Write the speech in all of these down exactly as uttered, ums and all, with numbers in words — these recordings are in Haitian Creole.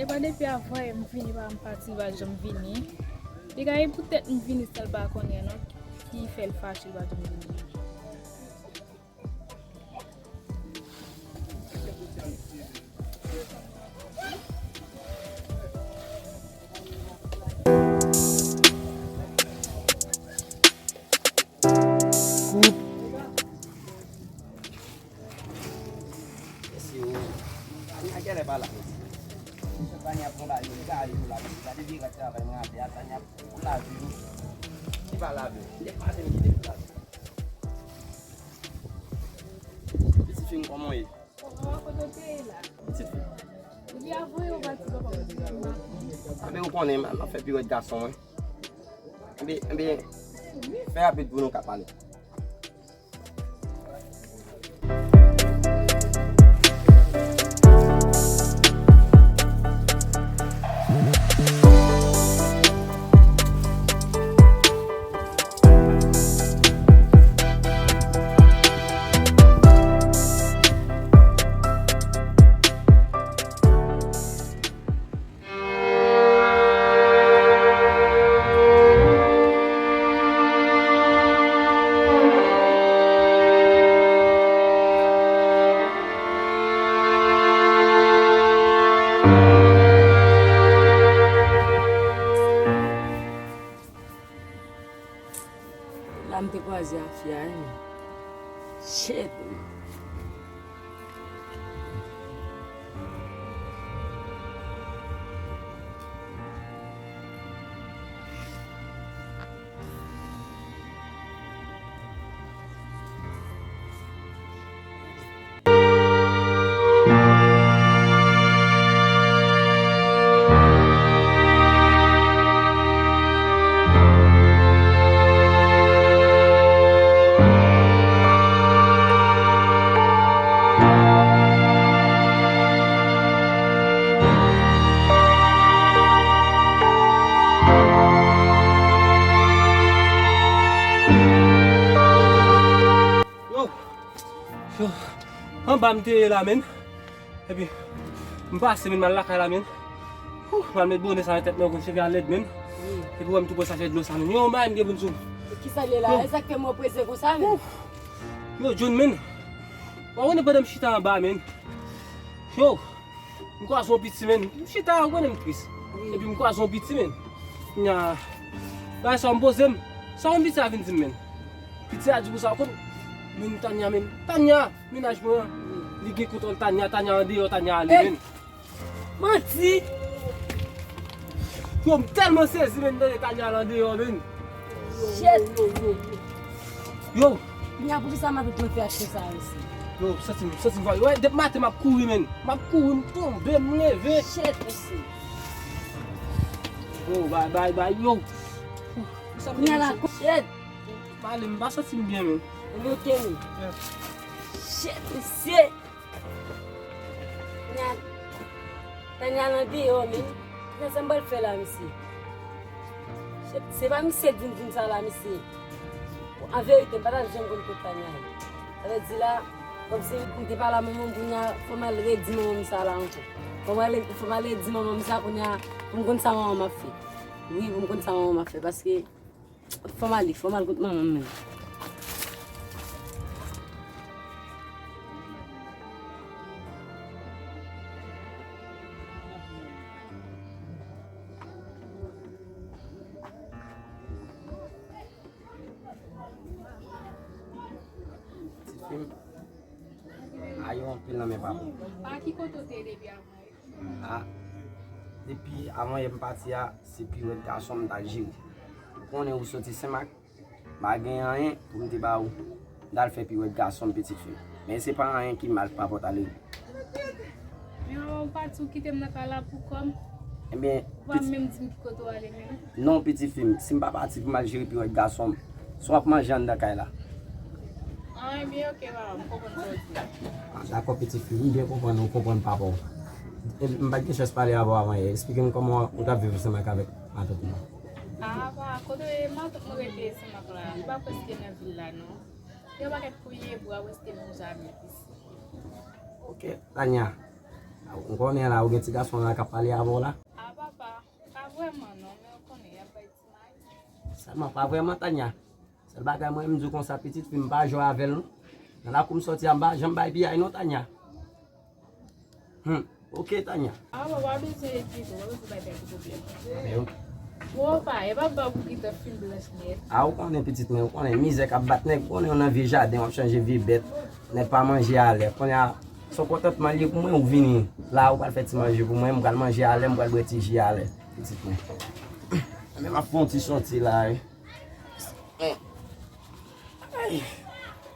E pa depi avanyè m vini, pa m pati, li pa janm vini. Li ka gen poutèt m vini san l pa konnen non, ki fè l fache, li pa janm vini. Mèsi ou. Tanya genlè pa la. Tanya pran lavi, li ka ale pou lavi. Gade vye rat travay mwen ap fè a, Tanya pran lavi. Li pa lavi. Li pa lavi. Pitit fi m, kòman w ye? Pitit fi. Enben, ou konnen, m ap fè piwèt gason mwen. Enben, enben, fè rapid pou nou ka pale. La m te kwaze ak fi a, wi. Shit. Yo, yo, anba m te ye la, menn. Epi, m pase, menn, m al lakay la, menn. Ouh, m al met bonè sa nan tèt mwen, konn cheve a lèd, menn. Epi, wè m tou pran sachè dlo sa, menn. Yo, m pa gen pou m sou. Kisa l ye la? Yo. Sa k fè m prese konsa, menn? Yo, John, menn. W ap konnen pandan m chita anba, menn. Yo. M kwaze yon piti, menn. M chita, ou konnen m tris. Epi m kwaze yon piti, menn. Nya. Bagay sa m poze m. Sa yon piti a vin di m, menn. Piti a di konsa, ou konn. Menn Tanya, menn. Tanya, mennaj mwen an. Li gen kontwòl Tanya, Tanya andeyò, Tanya ale, menn. Manti! Yo, m tèlman sezi, menn, tande Tanya al andeyò, menn. Shit! Yo! Nya, poukisa matant mwen fè aksyon sa a isi? Yo, santi m, santi m fò. Wè, depi maten m ap kouri, menn. M ap kouri, m tonbe, m leve. Shit, mesye. Yo, bay, bay, bay, yo. Kounya la, shit. M ale, m pa santi m byen, menn. Ou monte, menn. Shit, mesye. Tanya, Tanya al andeyò, menn. Kisa m pral fè la, mesye? Se, se pa misye k vin di m sa la, mesye. An verite, m pa t ap janm konn kot Tanya ye. Sa vle di la, kòmsi m te pale a manman m, kounya, fò m al redi manman m sa la ankò. Fò m al, fò m al redi manman m sa, kounya, pou m konn sa manman m ap fè. Wi, pou m konn sa manman m ap fè, paske Fò m ale, fò m al kot manman m menm. Ti fi m, a yo anpil nan men papa. Pa ki kote w te ye depi avan? A, depi avan yè m pati a, se piwèt gason m t al jere. Ou konnen ou soti Senmak, m pa gen anyen pou m te ba ou. M t al fè piwèt gason m, pitit fi m. Men se pa anyen ki mal pa rapò ale. Men ou pati, ou kite m nan kay la pou kò m. Ebyen, ou pa menm di m ki kote w ale menm. Non, pitit fi m, si m pa pati pou m al jere piwèt gason m, sa w ap manje anndan kay la? A, ebyen, oke, papa, m konprann sa w di. A, dakò, pitit fi, m byen konprann ou konprann papa w. E, m pa t gen chans pale avè w avan yè. Eksplike m kòman ou t ap viv ansanm ak avèk matant ou. A, papa, kote matant mwen rete Senmak la, li pa prèske nan vil la, non. Gen yon pakèt kounye bwa prèske nou zanmi isi. Oke, Tanya. Ou konnen la, ou gen ti gason la k ap pale avè w la. A papa, pa vrèman non, men ou konnen, y ap bay ti mari. Sèlman pa vrèman, Tania. Sèl bagay mwen, m di w konsa, pitit fi m pa jwe avè l non. Nan lakou m sòti a, m pa janm bay piyay non, Tania. Hmm. Ok, Tanya. A, w pa bezwen enkyete w, w pa bezwen bay tèt ou pwoblèm. Anben, ok. Bon, pa, e pa ba pou ki tan fin blanch nèt. A, ou konnen pitit mwen, ou konnen mizè k ap bat nèg, ou konnen w nan vye jaden, w ap chanje vye bèt, nèg pa manje alè. Kounye a, se yon kontantman li ye pou mwen, ou vini la, ou pral fè ti manje pou mwen, m pral manje alè, m pral bwè ti ji alè, pitit mwen. Anben, m ap fè yon ti soti la, wi. Ay.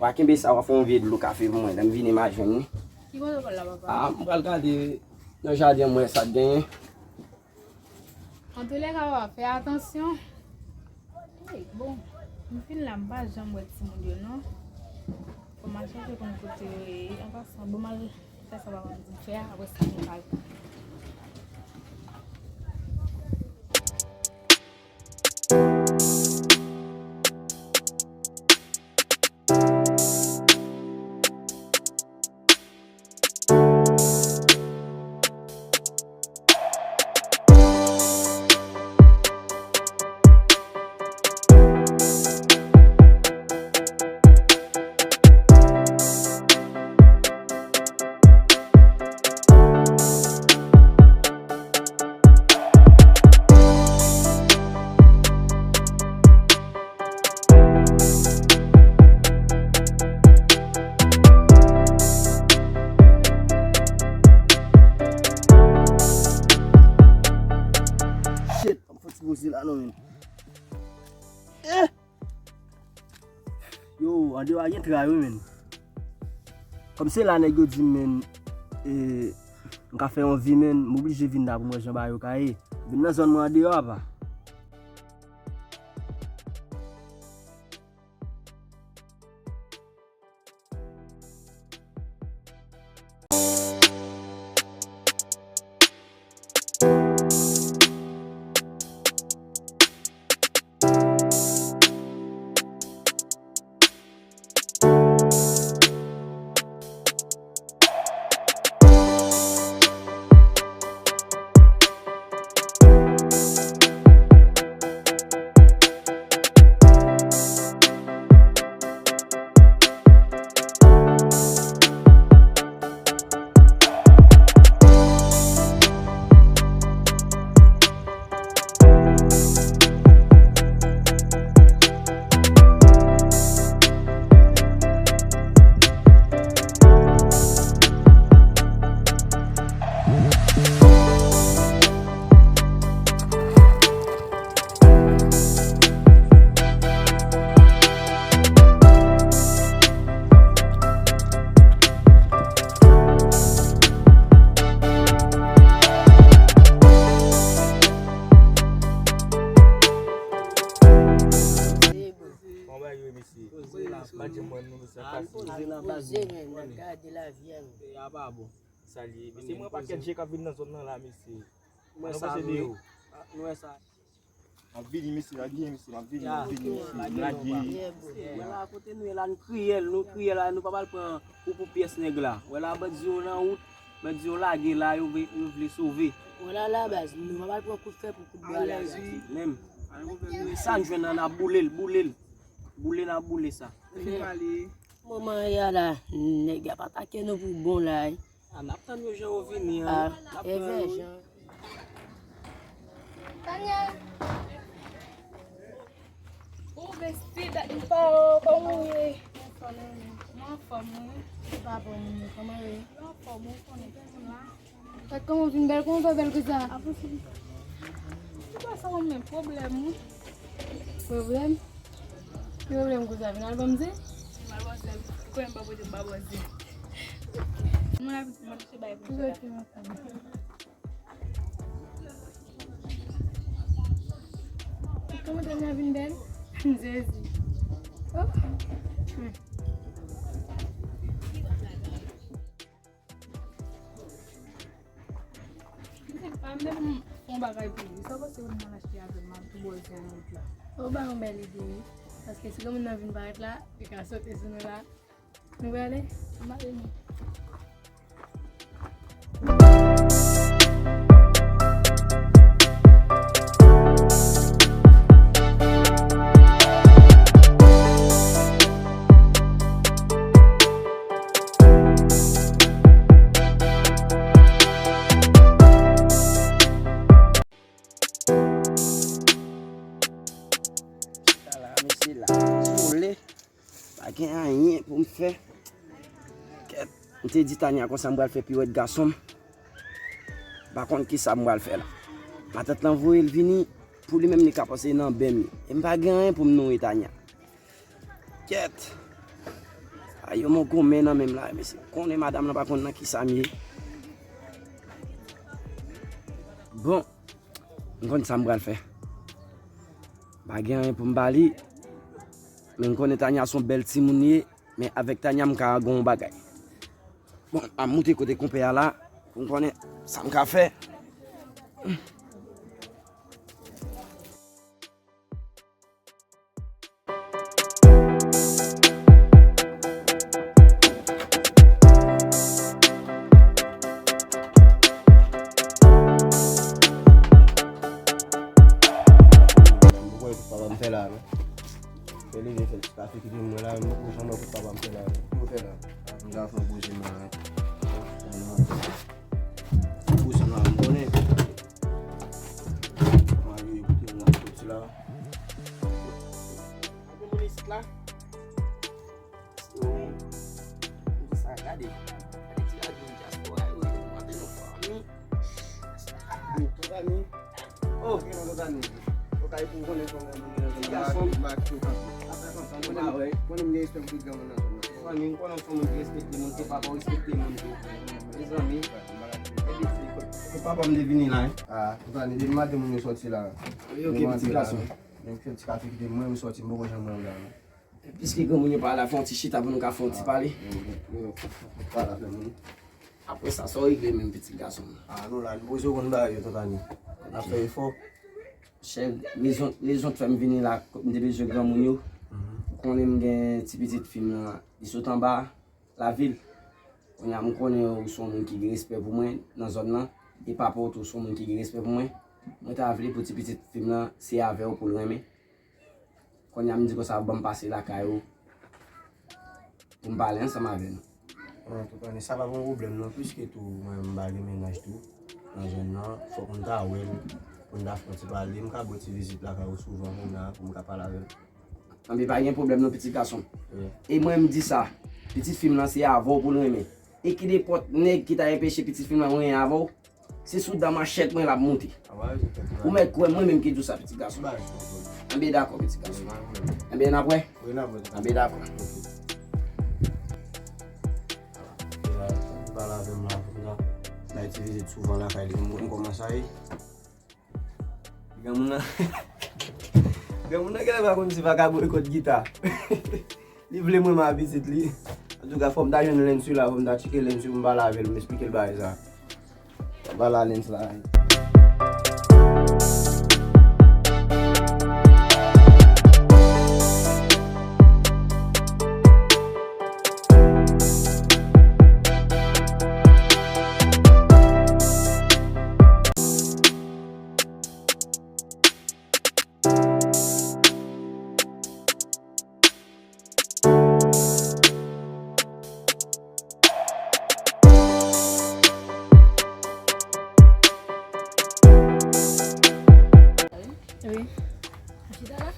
W a kenbe sa, w a fè yon vye dlo kafe pou mwen, lè m vini, m a jwenn li. Ki kote w pral la, papa? A, m pral gade nan jaden, m wè sa k genyen. Antoulèka, papa, fè atansyon. Ey, bon, m fin la, m pa janm wè timoun yo, non. Fò m al chèche konn kote yo ye. An pasan, bon, m al fè sa papa m di m fè a, apre sa, m pral. Shit, m fouti poze la non, men. Eh! Yo, andeyò a gen tray wi, men. Kòm se la nèg yo di m, men, e, m ka fè yon vi, men, m oblije vin la pou m wè jan bagay yo ka ye. Vin nan zòn mwen andeyò a, pa. Kòman bagay yo ye, mesye? Poze la, pa janm wè nou, mesye, ap pase. Poze la, baz. Poze, men, n ap gade lavi a nou. Peyi a pa bon. Sa li ye, mesye, mwen pakèt je k ap vin nan zòn nan la, mesye. Mwen sa, nou wè sa. M ap vini, mesye, lage, mesye, m ap vini, m ap vini, mesye, m lage. Wè la, kote nou ye la, nou kriyèl, nou kriyèl la, nou pa pral pran kou pou pyès nèg la. Wè la, bandi yo nan wout, bandi yo lage la, yo vle, yo vle sove. Wè la, la baz, nou pa pral pran kout fè pou kout bwa la. Menm. Sa n jwenn nan, n ap boule l, boule l. Boule, n ap boule sa. Moman ya la, nèg y ap atake nou pou bon la, wi. A, n ap tann yo jan yo vini an. A, n ap tann yo. Tanya! O, besti, dat m pa wè w, kòman w ye? Mwen anfòm, wi. Papa, kòman w ye? Mwen anfòm, ou konnen, tout moun la. Gad kòman w vin bèl, kòman w fè bèl konsa? Avanse. Ou pa sa ou menm, pwoblèm ou. Pwoblèm? Ki pwoblèm konsa? Vin al ban m zen? M al ban w zen. Ou konnen m pa pote m pa ban w zen. Mwen la, mwen touche bay pou sa. Kòman Tanya vin bèl? M sezi. Oh. Hmm. Misye pa menm fè yon bagay pou li. Sa w panse pou m al achte avè m, m ap tou ba w zen nan wout la. Ou ba yon bèl ide, wi. Paske si granmoun nan vin parèt la, li ka sote sou nou la. Nou prale? Ann ale non. Gen anyen pou m fè. Kèt, m te di Tania konsa m pral fè piwèt gason m. M pa konn kisa m pral fè la. Matant lan voye l vini pou li menm li ka panse nan bèm li. E m pa gen anyen pou m nouri Tania. Kèt. Ay, yo mwen gon men nan men m la, mesye. Konnen madanm lan pa konn nan kisa m ye. Bon, m konn sa m pral fè. M pa gen anyen pou m ba li. Men m konnen Tania se yon bèl timoun li ye. Men avèk Tania m ka gen yon bagay. Bon, a moute kote konpè a la, pou m konnen sa m ka fè. Mwen poko wè tout papa m fè la, non. Fè leve, fè ti kafe kite mwen la, mwen poko janm wè kot papa m fè la, non. Ki ou fè la? M ta fè yon poze mwen la. Poze mwen la, m konnen. Mwen ale kote mwen soti la. Kote moun isit la? Yo, m di sa, gade. Gade ti radyo dyaspora yo, yo, gade nou fanmi. Yo, tonton Dani. Oh, gen tonton Dani. Yo kay pou konnen kòman moun yo. Ti gason. Apre konsa, nou pa wè. Konnen m gen respè pou tout granmoun nan zòn nan. Fanmi, m konnen w se yon moun ki respekte moun, ke papa w respekte moun tou. Mezanmi. Epi, se kot, kot papa m te vini la, hein? Ah, tonton Dani, depi maten moun yo soti la. Yo, ok, pitit gason. Menm fè ti kafe kite mwen, m soti, m poko janm wè w la, non. Piske granmoun yo pa la, fè yon ti chita pou nou ka fè yon ti pale. Yo, pa la fè moun. Apre sa, sa w regle menm pitit gason m? Ah, nou la, nou poze w konn bagay yo, tonton Dani. N ap fè efò. Chè, rezon, rezon k fè m vini la, kot m te bezwen granmoun yo. Ou konnen m gen ti pitit fi m nan, li sot anba lavil. Kounye a, m konnen ou se yon moun ki gen respè pou mwen nan zòn nan. E papa w tou se yon moun ki gen respè pou mwen. Mwen ta vle pou ti pitit fi m nan, se avè w pou l renmen. Kounye a m di konsa, ban m pase lakay ou pou m pale ansanm avè nou. Bon, tonton Dani, sa pa yon pwoblèm non, piske tou mwen m pa gen mennaj tou nan zòn nan, fòk m ta wè l pou n ta fè yon ti pale, m ka ba w ti vizit lakay ou souvan kounye a pou m ka pale avè l. Anben, pa gen pwoblèm non, pitit gason m. E mwen m di sa, pitit fi m nan se avè w pou l renmen. E ki nenpòt nèg ki ta enpeche pitit fi m nan renmen avè w, se sou dan machèt mwen l ap moute. Ou mèt kwè mwen menm ki di w sa, pitit gason. Anben dakò, pitit gason. Anben n ap wè. Anben dakò. Bay ti vizit souvan lakay li, m konn kòman sa ye. Granmoun nan, granmoun nan genlè pa konn si vagabon rekòt gita. Li vle mwen m a pitit li. Antouka, fò m ta jwenn Lens la, fò m ta tcheke Lens pou m pale avè l, m esplike l bagay sa. Fò m pale a Lens la. Wi. Chita la.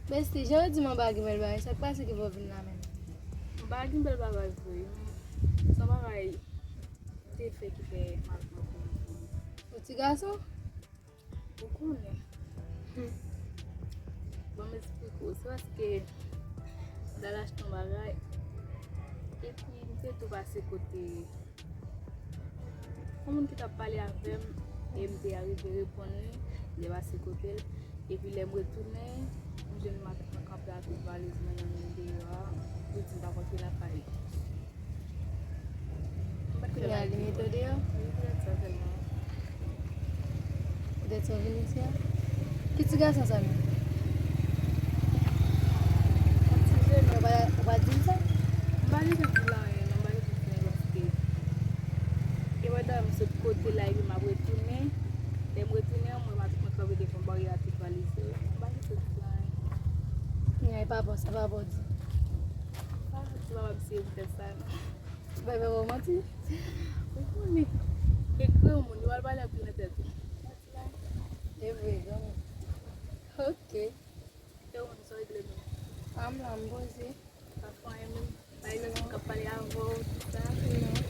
Besti, jan yo di m anba gen bèl bagay, sa k pase ki fè w vin la menm? Anba gen bèl bagay vre, men se yon bagay te fè ki fè m al pran pou yon ti gason. Ou konnen. Hmm. Bon, m esplike w. Se paske m t al achte yon bagay. Epi, m te tou pase kote yon moun ki t ap pale avè m. E m te arive reponn li. M te pase kote l. Epi, lè m retounen, m jwenn matant lan kanpe ak tout valiz mwen nan men l deyò a. Li di m pa konn ki l ap pale. Kounye a li mete w deyò? Wi, poutèt sa sèlman. Poutèt sa w vin isi a? Ki ti gason sa menm? Yon ti jèn. Ou pa, ou pa di m sa? M pa bezwen di l anyen non, m pa bezwen di l anyen paske e wè dayè m sot kote la epi m ap retounen. Lè m retounen, m wè matant mwen kanpe devan baryè a tout valiz yo. M pa bezwen di l anyen. Kounye a e pa bon, sa pa bon di. Ou pa pap serye pou tèt sa non. Bebe, ou manti. Ou konnen. Ekri yon moun, yo al pale anpil nan tèt ou. E vre, zanmi. Ok. E ou menm, sa w regle menm? A, m la, m poze. Pa fè anyen menm. Pa gen lòt moun k ap pale avè w, tout sa. Non.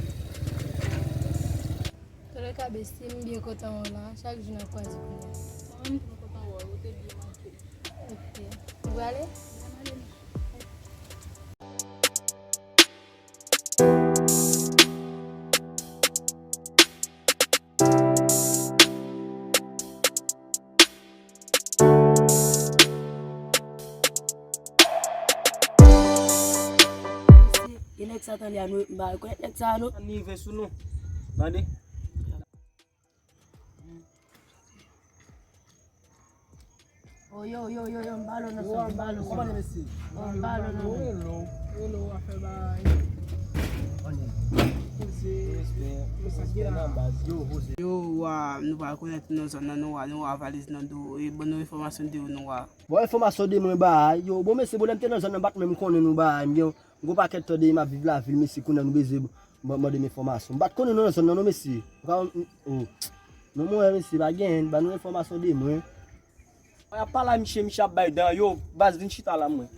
Antouka, besti, m byen kontan wè w la. Chak jou n ap kwaze kounye a. Mwen menm tou, m kontan wè w. Ou te byen manke. Ok. Ou prale? Mwen prale. E nèg sa tande a, nou, m pa rekonèt nèg sa a, non. Ann rive sou nou. Tande? Oh, yo, yo, yo, yo, m pa lò nan sa, m pa lò nan sa. Kòman mesye? Oh, m pa lò nan sa. Hello, hello, afè bay. Poze. Respè. Yo, sa k gen la? Yo, poze. Yo, wa, nou pa rekonèt nou nan zòn nan, nou wa, nou wa valiz nan do, e ban nou enfòmasyon de yo, nou wa. Bon, enfòmasyon de mwen bay. Yo, bon, mesye, bon, lè m te nan zòn nan, m pa t menm konnen nou bay. M gen yon gwo pakèt tan de m ap viv lavil, mesye, kounye a nou bezwen ban, ban de m enfòmasyon. M pa t konnen nou nan zòn nan, non, mesye. Ou ka, oh. Non, mwen, mesye, pa gen, ban nou enfòmasyon de mwen. Mwen ap pale a misye, misye ap bay dan yo, baz vin chita la, mwen.